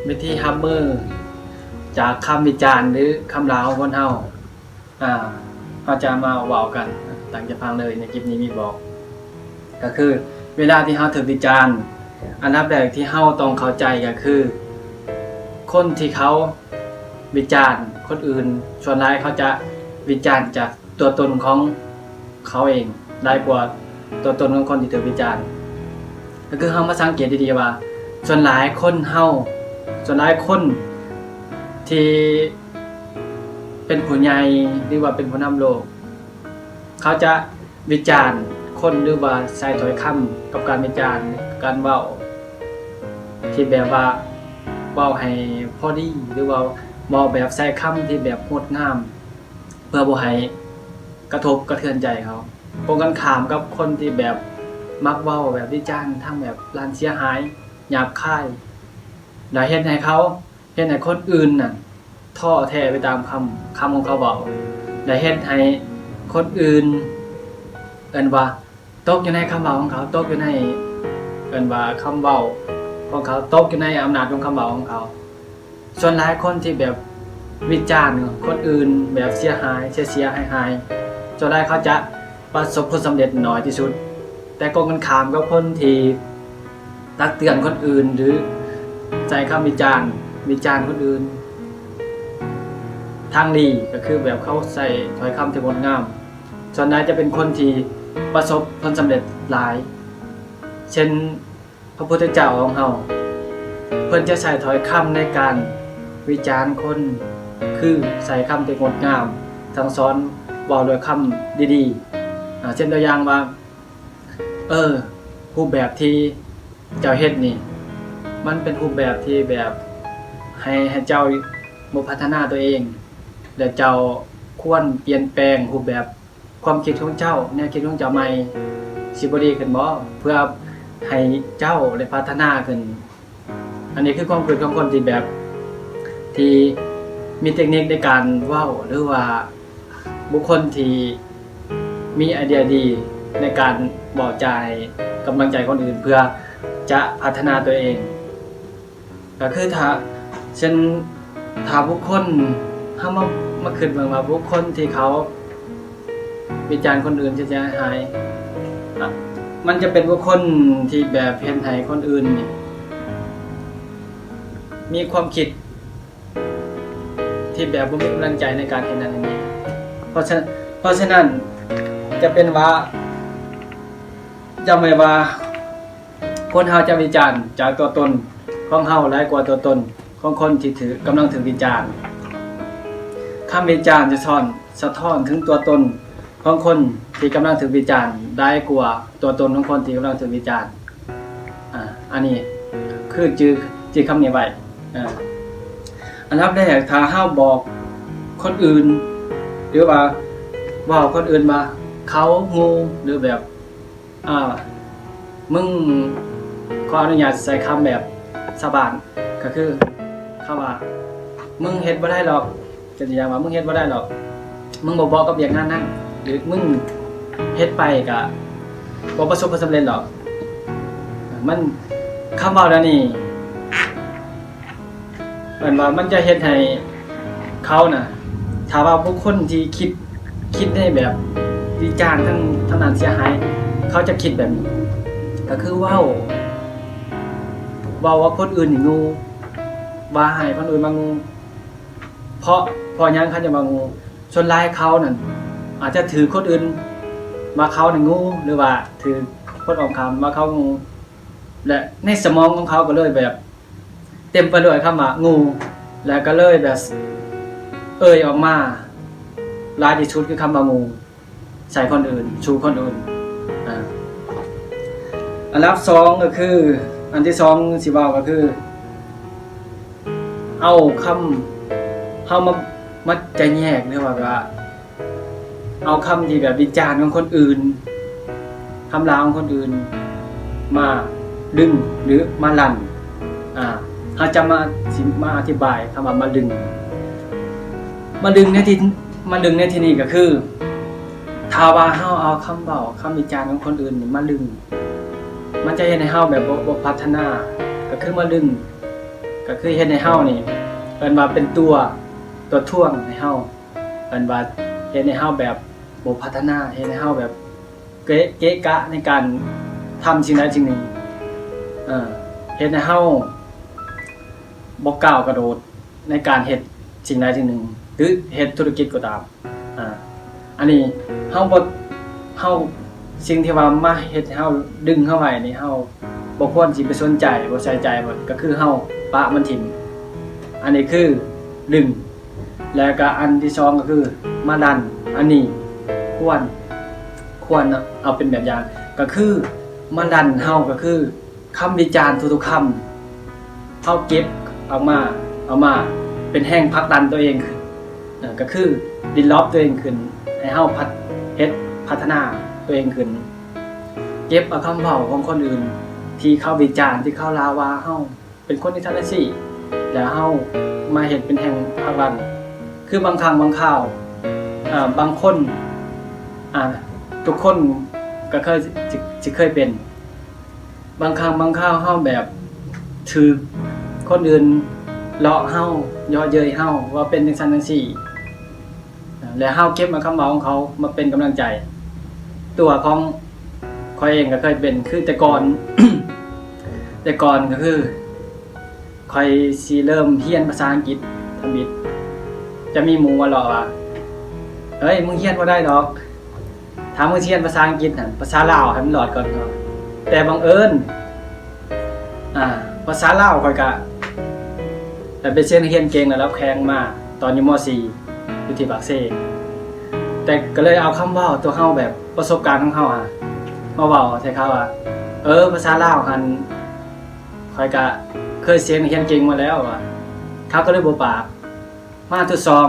ວິທີຮັບມືຈາກຄຳວິຈານ ຫຼື ຄຳລາຂອງຄົນເຮົາ ອາ ເຮົາຈະມາເວົ້າກັນ ຕັ້ງໃຈຟັງເລີຍ ໃນຄລິບນີ້ມີບອກ ກໍຄືເວລາທີ່ເຮົາຖືກວິຈານ ອັນດັບແລກທີ່ເຮົາຕ້ອງເຂົ້າໃຈກໍຄື ຄົນທີ່ເຂົາວິຈານຄົນອື່ນ ສ່ວນຫຼາຍເຂົາຈະວິຈານຈາກຕົວຕົນຂອງເຂົາເອງ ຫຼາຍກວ່າຕົວຕົນຂອງຄົນທີ່ຖືກວິຈານ. ກໍຄືເຮົາມາສັງເກດດີໆວ່າ ສ່ວນຫຼາຍຄົນເຮົາ ສ່ວນຫຼາຍຄົນທີ່ເປັນຜູ້ໃຫຍ່ ຫຼືວ່າເປັນຜູ້ນຳໂລກ ເຂົາຈະວິຈານຄົນ ຫຼືວ່າໃຊ້ຖ້ອຍຄຳກັບການວິຈານ ການເວົ້າທີ່ແບບວ່າເວົ້າໃຫ້ພໍດີ ຫຼືວ່າເວົ້າແບບໃຊ້ຄຳທີ່ແບບງົດງາມ ເພື່ອບໍ່ໃຫ້ກະທົບກະເທືອນໃຈເຂົາ. ກົງກັນຂ້າມກັບຄົນທີ່ແບບມັກເວົ້າແບບວິຈານທາງແບບດ້ານເສຍຫາຍ ຫຍາບຄາຍ ແລະ ເຮັດໃຫ້ເຂົາ ເຮັດໃຫ້ຄົນອື່ນນັ້ນທໍ້ແທ້ໄປຕາມຄຳ ຄຳຂອງເຂົາເວົ້າ ແລະ ເຮັດໃຫ້ຄົນອື່ນ ເອີ້ນວ່າ ຕົກຢູ່ໃນຄຳເວົ້າຂອງເຂົາ ຕົກຢູ່ໃນ ເອີ້ນວ່າຄຳເວົ້າຂອງເຂົາ ຕົກຢູ່ໃນອຳນາດຂອງຄຳເວົ້າຂອງເຂົາ. ສ່ວນຫຼາຍຄົນທີ່ແບບວິຈານຄົນອື່ນແບບເສຍຫາຍ ເສຍໆຫາຍໆ ສ່ວນຫຼາຍເຂົາຈະປະສົບຜົນສຳເລັດໜ້ອຍທີ່ສຸດ. ແຕ່ກົງກັນຂ້າມກັບຄົນທີ່ຕັກເຕືອນຄົນອື່ນ ຫຼື ໃຊ້ຄຳວິຈານ ວິຈານຄົນອື່ນທາງດີ ກໍຄືແບບເຂົາໃຊ້ຖ້ອຍຄຳທີ່ງົດງາມ ສ່ວນຫຼາຍຈະເປັນຄົນທີ່ປະສົບຜົນສຳເລັດຫຼາຍ ເຊັ່ນ ພະພຸດທະເຈົ້າຂອງເຮົາ ເພິ່ນຈະໃຊ້ຖ້ອຍຄຳໃນການວິຈານຄົນ ຄືໃຊ້ຄຳທີ່ງົດງາມ ສັ່ງສອນ ເວົ້າດ້ວຍຄຳດີໆ ອາ ເຊັ່ນຕົວຢ່າງວ່າ ເອີ ຮູບແບບທີ່ເຈົ້າເຮັດນີ້ ມັນເປັນຮູບແບບທີ່ແບບໃຫ້ ໃຫ້ເຈົ້າບໍ່ພັດທະນາຕົວເອງ ແລະ ເຈົ້າຄວນປ່ຽນແປງຮູບແບບ ຄວາມຄິດຂອງເຈົ້າ ແນວຄິດຂອງເຈົ້າໃໝ່ ຊິບໍ່ດີຂຶ້ນບໍ່? ເພື່ອໃຫ້ເຈົ້າໄດ້ພັດທະນາຂຶ້ນ. ອັນນີ້ຄືຄວາມຄິດຂອງຄົນທີ່ແບບ ທີ່ມີເຕັກນິກໃນການເວົ້າ ຫຼືວ່າບຸກຄົນທີ່ມີໄອເດຍດີໃນການເວົ້າຈາໃຫ້ກຳລັງໃຈຄົນອື່ນ ເພື່ອຈະພັດທະນາຕົວເອງ. ກໍຄືຖ້າ ເຊັ່ນ ຖ້າບຸກຄົນ ເຮົາມາ ມາຄິດເບິ່ງວ່າບຸກຄົນທີ່ເຂົາວິຈານຄົນອື່ນເສຍຫາຍ ອະ ມັນຈະເປັນບຸກຄົນທີ່ແບບເຮັດໃຫ້ຄົນອື່ນນີ້ມີຄວາມຄິດທີ່ແບບບໍ່ມີກຳລັງໃຈໃນການເຮັດນັ້ນເຮັດນີ້. ເພາະສະ ເພາະສະນັ້ນ ຈະເປັນວ່າ ຈຳໄວ້ວ່າ ຄົນເຮົາຈະວິຈານຈາກຕົວຕົນຂອງເຮົາຫຼາຍກວ່າຕົວຕົນຂອງຄົນທີ່ຖືກ ກຳລັງຖືກວິຈານ. ຄຳວິຈານຈະສອນ ສະທ້ອນເຖິງຕົວຕົນຂອງຄົນທີ່ກຳລັງຖືກວິຈານຫຼາຍກວ່າຕົວຕົນຂອງຄົນທີ່ກຳລັງຖືກວິຈານ. ອາ ອັນນີ້ຄືຈື່ ຈື່ຄຳນີ້ໄວ້. ອາ ອັນດັບແລກ ຖ້າເຮົາບອກຄົນອື່ນ ຫຼືວ່າເວົ້າຄົນອື່ນວ່າ ເຂົາໂງ່ ຫຼືແບບ ອາ ມຶງ ຂໍອະນຸຍາດໃຊ້ຄຳແບບຊາວບ້ານ ກໍຄືຄຳວ່າ ມຶງເຮັດບໍ່ໄດ້ດອກ ຍົກຕົວຢ່າງວ່າ ມຶງເຮັດບໍ່ໄດ້ດອກ ມຶງບໍ່ເໝາະກັບວຽກງານນັ້ນ ຫຼື ມຶງເຮັດໄປກະບໍ່ປະສົບຜົນສຳເລັດດອກ. ມັນ ຄຳເວົ້າແນວນີ້ ແມ່ນວ່າມັນຈະເຮັດໃຫ້ເຂົານະ ຖ້າວ່າບຸກຄົນທີ່ຄິດ ຄິດໃນແບບວິຈານທາງ ທາງດ້ານເສຍຫາຍ ເຂົາຈະຄິດແບບນີ້ ກໍຄືເວົ້າ ເວົ້າວ່າຄົນອື່ນນີ້ໂງ່ ວ່າໃຫ້ຄົນອື່ນວ່າໂງ່. ເພາະ ເພາະຫຍັງເຂົາຈະວ່າໂງ່? ສ່ວນຫຼາຍເຂົານັ້ນອາດຈະຖືກຄົນອື່ນວ່າເຂົານັ້ນໂງ່ ຫຼືວ່າຖືກຄົນອ້ອມຂ້າມວ່າເຂົາໂງ່ ແລະ ໃນສະໝອງຂອງເຂົາກໍເລີຍແບບ ເຕັມໄປດ້ວຍຄຳວ່າໂງ່ ແລະ ກໍເລີຍແບບເອີ່ຍອອກມາຫຼາຍທີ່ສຸດຄືຄຳວ່າໂງ່ ໃສ່ຄົນອື່ນ ສູ່ຄົນອື່ນ. ອາ ອັນດັບສອງກໍຄື ອັນທີສອງຊິເວົ້າກໍຄື ເອົາຄຳ ເຮົາມາ ມາຈະແຍກ ຫຼືວ່າແບບວ່າ ເອົາຄຳທີ່ແບບວິຈານຂອງຄົນອື່ນ ຄຳລາຂອງຄົນອື່ນມາດຶງ ຫຼື ມາລັ່ນ. ອາ ເຮົາຈະມາ ຊິມາອະທິບາຍຄຳວ່າມາດຶງ. ມາດຶງໃນທີ່ ມາດຶງໃນທີ່ນີ້ກໍຄື ຖ້າວ່າເຮົາເອົາຄຳເວົ້າ ຄຳວິຈານຂອງຄົນອື່ນມາດຶງ ມັນຈະເຮັດໃຫ້ເຮົາແບບບໍ່ ບໍ່ພັດທະນາ ກໍຄືມາດຶງ. ກໍຄືເຮັດໃຫ້ເຮົານີ້ ເອີ້ນວ່າເປັນຕົວ ຕົວຖ່ວງໃຫ້ເຮົາ ເອີ້ນວ່າເຮັດໃຫ້ເຮົາແບບບໍ່ພັດທະນາ ເຮັດໃຫ້ເຮົາແບບເກະ ເກະກະໃນການທຳສິ່ງໃດສິ່ງໜຶ່ງ ເອີ ເຮັດໃຫ້ເຮົາບໍ່ກ້າວກະໂດດໃນການເຮັດສິ່ງໃດສິ່ງໜຶ່ງ ຫຼືເຮັດທຸລະກິດກໍຕາມ. ອາ ອັນນີ້ເຮົາບໍ່ ເຮົາ ສິ່ງທີ່ວ່າມາເຮັດໃຫ້ເຮົາ ດຶງເຮົາໄວ້ນີ້ ເຮົາບໍ່ຄວນຊິໄປສົນໃຈ ບໍ່ໃສ່ໃຈ ກໍຄືເຮົາປະມັນຖິ້ມ. ອັນນີ້ຄືດຶງ ແລ້ວກໍອັນທີສອງກໍຄືມາດັນ. ອັນນີ້ຄວນ ຄວນເອົາເປັນແບບຢ່າງ ກໍຄືມາດັນເຮົາ ກໍຄື ຄຳວິຈານທຸກໆຄຳ ເຮົາເກັບອອກມາ ເອົາມາເປັນແຮງຜັກດັນຕົວເອງຂຶ້ນ ເອີ ກໍຄືດີເວລອບຕົວເອງຂຶ້ນ ໃຫ້ເຮົາພັດ ເຮັດພັດທະນາຕົວເອງຂຶ້ນ. ເກັບເອົາຄຳເວົ້າຂອງຄົນອື່ນ ທີ່ເຂົາວິຈານ ທີ່ເຂົາລາວ່າເຮົາເປັນຄົນຈັ່ງຊັ້ນຈັ່ງຊີ້ ແລ້ວເຮົາມາເຮັດເປັນແຮງຜັກດັນ. ຄືບາງຄັ້ງບາງຄາວ ອາ ບາງຄົນ ອາ ທຸກຄົນກໍເຄີຍ ຊິ ຊິເຄີຍເປັນ ບາງຄັ້ງບາງຄາວເຮົາແບບຖືກຄົນອື່ນເລາະເຮົາ ເຍາະເຍີ້ຍເຮົາວ່າເປັນຈັ່ງຊັ້ນຈັ່ງຊີ້ ແລ້ວເຮົາເກັບເອົາຄຳເວົ້າຂອງເຂົາມາເປັນກຳລັງໃຈ. ຕົວຂອງຂ້ອຍເອງກໍເຄີຍເປັນ ຄືແຕ່ກ່ອນ ແຕ່ກ່ອນກໍຄື ຂ້ອຍຊິເລີ່ມຮຽນພາສາອັງກິດທຳອິດ ຈະມີໝູ່ມາເລາະວ່າ ເອີຍ ມຶງຮຽນບໍ່ໄດ້ດອກ ຖ້າມຶງຊິຮຽນພາສາອັງກິດຫັ້ນ ພາສາລາວໃຫ້ມັນລອດກ່ອນເນາະ. ແຕ່ບັງເອີນ ອາ ພາສາລາວຂ້ອຍກະໄດ້ໄປເສັງຮຽນເກັ່ງລະດັບແຂວງມາ ຕອນຢູ່ ມໍສີ່ ຢູ່ທີ່ປາກເຊ ແຕ່ກໍເລີຍເອົາຄຳເວົ້າຕົວເຮົາ ແບບປະສົບການຂອງເຮົາຫາ ມາເວົ້າໃສ່ເຂົາວ່າ ເອີ ພາສາລາວຫັ້ນ ຂ້ອຍກະເຄີຍເສັງຮຽນເກັ່ງມາແລ້ວວ່າ ເຂົາກໍເລີຍບໍ່ປາກ. ມາທີສອງ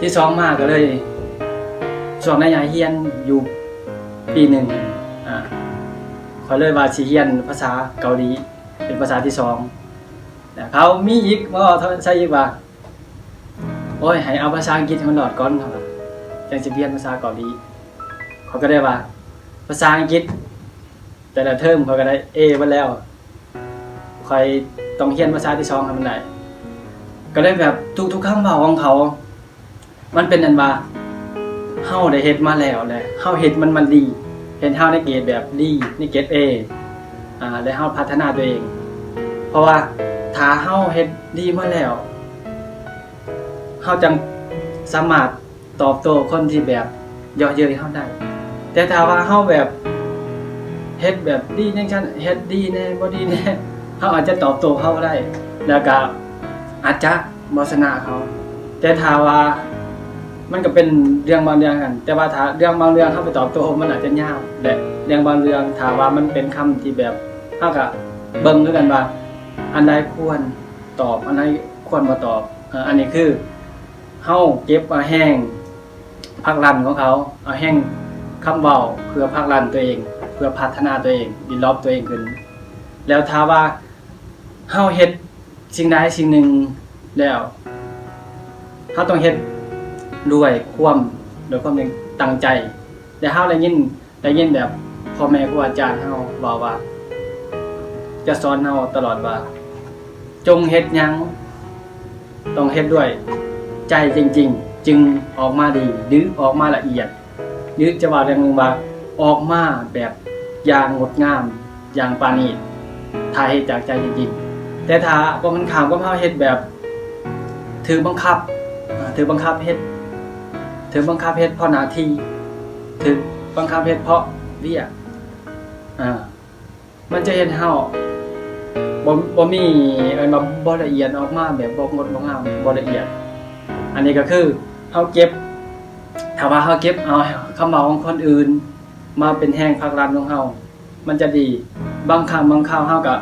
ທີສອງມາກໍເລີຍ ຊ່ວງໄລຍະຮຽນຢູ່ປີໜຶ່ງ ອາ ຂ້ອຍເລີຍວ່າຊິຮຽນພາສາເກົາຫຼີເປັນພາສາທີສອງ ແລ້ວເຂົາມີອີກ ມາເວົ້າໃສ່ອີກວ່າ ໂອ້ຍ ໃຫ້ເອົາພາສາອັງກິດໃຫ້ມັນລອດກ່ອນ ເຂົາວ່າ ຈັ່ງຊິຮຽນພາສາເກົາຫຼີ. ຂ້ອຍກໍໄດ້ວ່າ ພາສາອັງກິດ ແຕ່ລະເທີມຂ້ອຍກໍໄດ້ເອເບິດແລ້ວ ຂ້ອຍຕ້ອງຮຽນພາສາທີສອງໃຫ້ມັນໄດ້. ກໍເລີຍແບບທຸກໆຄຳເວົ້າຂອງເຂົາ ມັນເປັນອັນວ່າ ເຮົາໄດ້ເຮັດມາແລ້ວ ແລະ ເຮົາເຮັດມັນ ມັນດີ ເຮັດເຮົາໃນເກດແບບດີ ໃນເກດເອ ອາ ແລະ ເຮົາພັດທະນາຕົວເອງ. ເພາະວ່າຖ້າເຮົາເຮັດດີມາແລ້ວ ເຮົາຈັ່ງສາມາດຕອບໂຕ້ຄົນທີ່ແບບເຍາະເຍີ້ຍເຮົາໄດ້. ແຕ່ຖ້າວ່າເຮົາແບບເຮັດແບບດີຈັ່ງຊັ້ນ ເຮັດດີແດ່ ບໍ່ດີແດ່ ເຮົາອາດຈະຕອບໂຕ້ເຂົາບໍ່ໄດ້ ແລ້ວກະອາດຈະບໍ່ຊະນະເຂົາ. ແຕ່ຖ້າວ່າ ມັນກະເປັນເລື່ອງບາງເລື່ອງຫັ້ນ ແຕ່ວ່າຖ້າເລື່ອງບາງເລື່ອງເຮົາໄປຕອບໂຕ້ ມັນອາດຈະຍາວ ແລະ ເລື່ອງບາງເລື່ອງ ຖ້າວ່າມັນເປັນຄຳທີ່ແບບ ເຮົາກະເບິ່ງຄືກັນວ່າ ອັນໃດຄວນຕອບ ອັນໃດຄວນບໍ່ຕອບ. ເອີ ອັນນີ້ຄື ເຮົາເກັບເອົາແຮງຜັກດັນຂອງເຂົາ ເອົາແຮງຄຳເວົ້າເພື່ອຜັກດັນຕົວເອງ ເພື່ອພັດທະນາຕົວເອງ ດີເວລອບຕົວເອງຂຶ້ນ. ແລ້ວຖ້າວ່າເຮົາເຮັດສິ່ງໃດສິ່ງໜຶ່ງແລ້ວ ເຮົາຕ້ອງເຮັດດ້ວຍຄວາມ ດ້ວຍຄວາມຕັ້ງໃຈ. ແລະ ເຮົາໄດ້ຍິນ ໄດ້ຍິນແບບພໍ່ແມ່ຄູອາຈານເຮົາເວົ້າວ່າ ຈະສອນເຮົາຕະຫຼອດວ່າ ຈົ່ງເຮັດຫຍັງ ຕ້ອງເຮັດດ້ວຍໃຈຈິງໆ ຈຶ່ງອອກມາດີ ຫຼື ອອກມາລະອຽດ ຫຼື ຈະວ່າຢ່າງໜຶ່ງວ່າ ອອກມາແບບຢ່າງງົດງາມ ຢ່າງປານີດ ຖ້າເຮັດຈາກໃຈຈິງໆ. ແຕ່ຖ້າບໍ່ແມ່ນຂ້າມກັບເຮົາເຮັດແບບຖືກບັງຄັບ ອາ ຖືກບັງຄັບເຮັດ ຖືກບັງຄັບເຮັດເພາະໜ້າທີ່ ຖືກບັງຄັບເຮັດເພາະວຽກ ອາ ມັນຈະເຮັດໃຫ້ເຮົາບໍ່ ບໍ່ມີ ເອີ້ນວ່າບໍ່ລະອຽດ ອອກມາແບບບໍ່ງົດບໍ່ງາມ ບໍ່ລະອຽດ. ອັນນີ້ກໍຄືເຮົາເກັບ ຖ້າວ່າເຮົາເກັບເອົາຄຳເວົ້າຂອງຄົນອື່ນມາເປັນແຮງຜັກດັນຂອງເຮົາ ມັນຈະດີ. ບາງຄັ້ງບາງຄາວເຮົາກໍ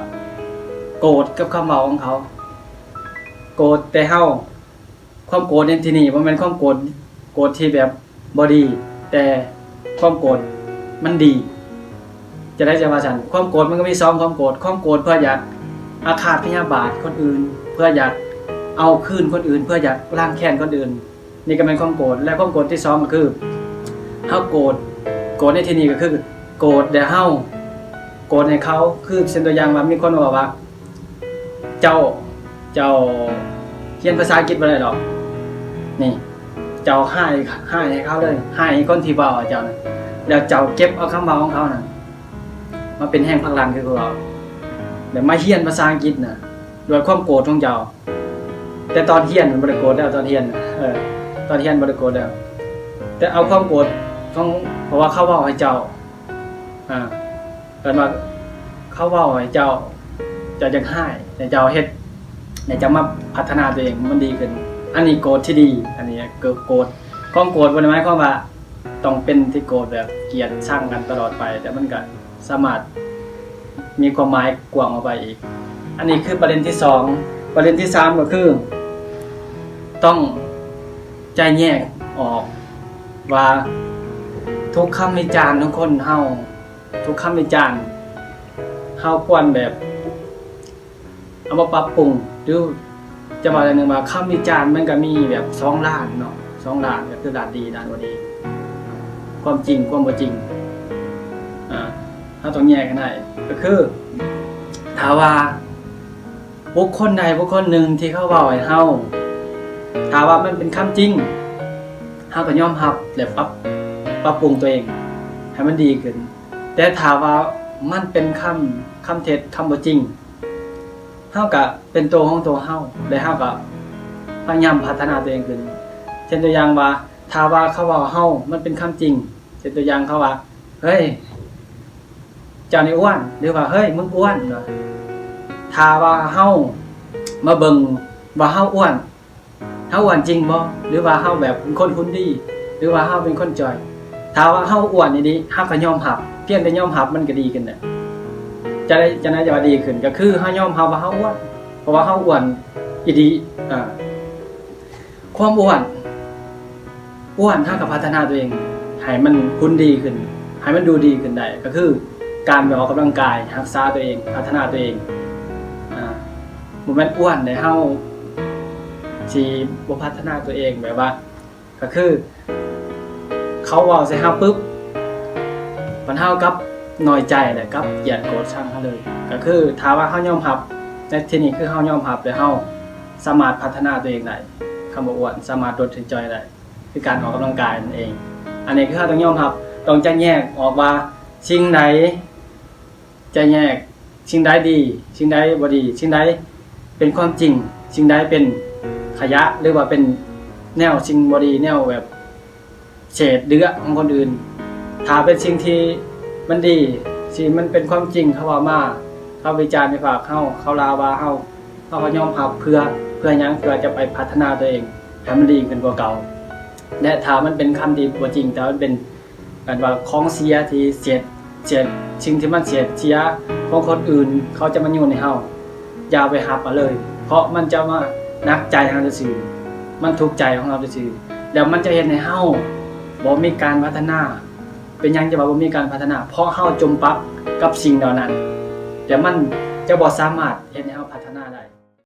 ໂກດກັບຄຳເວົ້າຂອງເຂົາ ໂກດແຕ່ເຮົາ ຄວາມໂກດໃນທີ່ນີ້ບໍ່ແມ່ນຄວາມໂກດ ໂກດທີ່ແບບບໍ່ດີ ແຕ່ຄວາມໂກດມັນດີ. ຈະໄດ້ຈະວ່າຊັ້ນ ຄວາມໂກດມັນກໍມີສອງຄວາມໂກດ ຄວາມໂກດເພື່ອຢາກອາຄາດພະຍາບາດຄົນອື່ນ ເພື່ອຢາກເອົາຄືນຄົນອື່ນ ເພື່ອຢາກລ້າງແຄ້ນຄົນອື່ນ ນີ້ກໍແມ່ນຄວາມໂກດ. ແລະ ຄວາມໂກດທີສອງກໍຄື ເຮົາໂກດ ໂກດໃນທີ່ນີ້ກໍຄືໂກດແດ່ເຮົາ ໂກດໃຫ້ເຂົາ. ຄືເຊັ່ນຕົວຢ່າງວ່າມີຄົນເວົ້າວ່າ ເຈົ້າ ເຈົ້າຮຽນພາສາອັງກິດບໍ່ໄດ້ດອກ ນີ້ ເຈົ້າຮ້າຍ ຮ້າຍໃຫ້ເຂົາເລີຍ ຮ້າຍໃຫ້ຄົນທີ່ເວົ້າໃຫ້ເຈົ້ານັ້ນ ແລ້ວເຈົ້າເກັບເອົາຄຳເວົ້າຂອງເຂົານັ້ນ ມາເປັນແຮງຜັກດັນຄືເຂົາເວົ້າ ແລ້ວມາຮຽນພາສາອັງກິດນະ ດ້ວຍຄວາມໂກດຂອງເຈົ້າ. ແຕ່ຕອນຮຽນມັນບໍ່ໄດ້ໂກດແລ້ວ ຕອນຮຽນ ເອີ ຕອນຮຽນບໍ່ໄດ້ໂກດແລ້ວ ແຕ່ເອົາຄວາມໂກດຂອງ ເພາະວ່າເຂົາເວົ້າໃຫ້ເຈົ້າ ອາ ເອີ້ນວ່າເຂົາເວົ້າໃຫ້ເຈົ້າ ເຈົ້າຈັ່ງຮ້າຍ ແລ້ວເຈົ້າເຮັດ ແລ້ວເຈົ້າມາພັດທະນາຕົວເອງໃຫ້ມັນດີຂຶ້ນ. ອັນນີ້ໂກດທີ່ດີ ອັນນີ້ ກ- ໂກດ ຄວາມໂກດບໍ່ໄດ້ໝາຍຄວາມວ່າຕ້ອງເປັນທີ່ໂກດແບບກຽດຊັງກັນຕະຫຼອດໄປ ແຕ່ມັນກະສາມາດມີຄວາມໝາຍກວ້າງອອກໄປອີກ. ອັນນີ້ຄືປະເດັນທີສອງ. ປະເດັນທີສາມກໍຄື ຕ້ອງຈະແຍກອອກວ່າ ທຸກຄຳວິຈານຂອງຄົນເຮົາ ທຸກຄຳວິຈານ ເຮົາຄວນແບບ ເອົາມາປັບປຸງ ຫຼື ຈະເວົ້າຢ່າງໜຶ່ງວ່າ ຄຳວິຈານມັນກະມີແບບສອງດ້ານເນາະ ສອງດ້ານ ກະຄືດ້ານດີ ດ້ານບໍ່ດີ ຄວາມຈິງ ຄວາມບໍ່ຈິງ ອາ ເຮົາຕ້ອງແຍກໃຫ້ໄດ້ ກະຄື ຖ້າວ່າບຸກຄົນໃດບຸກຄົນໜຶ່ງທີ່ເຂົາເວົ້າໃຫ້ເຮົາ ຖ້າວ່າມັນເປັນຄຳຈິງ ເຮົາກະຍອມຮັບ ແລະ ປັບ ປັບປຸງຕົວເອງໃຫ້ມັນດີຂຶ້ນ. ແຕ່ຖ້າວ່າມັນເປັນຄຳ ຄຳເທັດ ຄຳບໍ່ຈິງ ເຮົາກະເປັນໂຕຂອງໂຕເຮົາ ແລະ ເຮົາກະພະຍາຍາມພັດທະນາຕົວເອງຂຶ້ນ. ເຊັ່ນຕົວຢ່າງວ່າ ຖ້າວ່າເຂົາເວົ້າເຮົາ ມັນເປັນຄຳຈິງ ເຊັ່ນຕົວຢ່າງເຂົາວ່າ ເຮີ້ຍ ເຈົ້ານີ້ອ້ວນ ຫຼືວ່າ ເຮີ້ຍ ມຶງອ້ວນ ນະ ຖ້າວ່າເຮົາມາເບິ່ງວ່າເຮົາອ້ວນ ເຮົາອ້ວນຈິງບໍ່ ຫຼືວ່າເຮົາແບບເປັນຄົນຫຸ່ນດີ ຫຼືວ່າເຮົາເປັນຄົນຈ່ອຍ? ຖ້າວ່າເຮົາອ້ວນອີ່ຫຼີ ເຮົາກະຍອມຮັບ ພຽງແຕ່ຍອມຮັບມັນກະດີຂຶ້ນແລ້ວ. ຈັ່ງໃດ ຈັ່ງໃດຈະວ່າດີຂຶ້ນ ກະຄືເຮົາຍອມຮັບວ່າເຮົາອ້ວນ ເພາະວ່າເຮົາອ້ວນອີ່ຫຼີ. ອາ ຄວາມອ້ວນ ອ້ວນ ເຮົາກະພັດທະນາຕົວເອງໃຫ້ມັນຫຸ່ນດີຂຶ້ນ ໃຫ້ມັນດູດີຂຶ້ນໄດ້ ກະຄືການໄປອອກກຳລັງກາຍ ຮັກສາຕົວເອງ ພັດທະນາຕົວເອງ. ອາ ບໍ່ແມ່ນອ້ວນແລ້ວເຮົາຊິບໍ່ພັດທະນາຕົວເອງ ແບບວ່າ ກະຄືເຂົາເວົ້າໃສ່ເຮົາປຶບ ບັດເຮົາກັບນ້ອຍໃຈ ແລະ ກັບກຽດໂກດຊັງເຮົາເລີຍ. ກະຄືຖ້າວ່າເຮົາຍອມຮັບ ໃນທີ່ນີ້ຄືເຮົາຍອມຮັບ ແລະ ເຮົາສາມາດພັດທະນາຕົວເອງໄດ້. ຄຳວ່າອ້ວນ ສາມາດລົດໃຫ້ຈ່ອຍໄດ້ ຄືການອອກກຳລັງກາຍນັ້ນເອງ. ອັນນີ້ຄືເຮົາຕ້ອງຍອມຮັບ ຕ້ອງຈະແຍກອອກວ່າ ສິ່ງໃດ ຈະແຍກສິ່ງໃດດີ ສິ່ງໃດບໍ່ດີ ສິ່ງໃດເປັນຄວາມຈິງ ສິ່ງໃດເປັນຂະຫຍະ ຫຼືວ່າເປັນແນວສິ່ງບໍ່ດີ ແນວແບບເສດເຫຼືອຂອງຄົນອື່ນ. ຖ້າເປັນສິ່ງທີ່ມັນດີ ທີ່ມັນເປັນຄວາມຈິງ ເຂົາເວົ້າມາ ເຂົາວິຈານວິພາກເຮົາ ເຂົາລາວ່າເຮົາ ເຮົາກະຍອມຮັບ ເພື່ອ ເພື່ອຫຍັງ? ເພື່ອຈະໄປພັດທະນາຕົວເອງໃຫ້ມັນດີຂຶ້ນກວ່າເກົ່າ. ແລະ ຖ້າມັນເປັນຄຳທີ່ບໍ່ຈິງ ແຕ່ມັນເປັນ ແບບວ່າຂອງເສຍທີ່ເສດ ເສດ ສິ່ງທີ່ມັນເສດເສຍຂອງຄົນອື່ນ ເຂົາຈະມາໂຍນໃຫ້ເຮົາ ຢ່າໄປຮັບເອົາເລີຍ ເພາະມັນຈະມາໜັກໃຈເຮົາຊື່ໆ ມັນທຸກໃຈຂອງເຮົາຊື່ໆ ແລ້ວມັນຈະເຮັດໃຫ້ເຮົາບໍ່ມີການພັດທະນາ. ເປັນຫຍັງຈະວ່າບໍ່ມີການພັດທະນາ? ເພາະເຮົາຈົມປັກກັບສິ່ງເຫຼົ່ານັ້ນ ແລ້ວມັນຈະບໍ່ສາມາດເຮັດໃຫ້ເຮົາພັດທະນາໄດ້.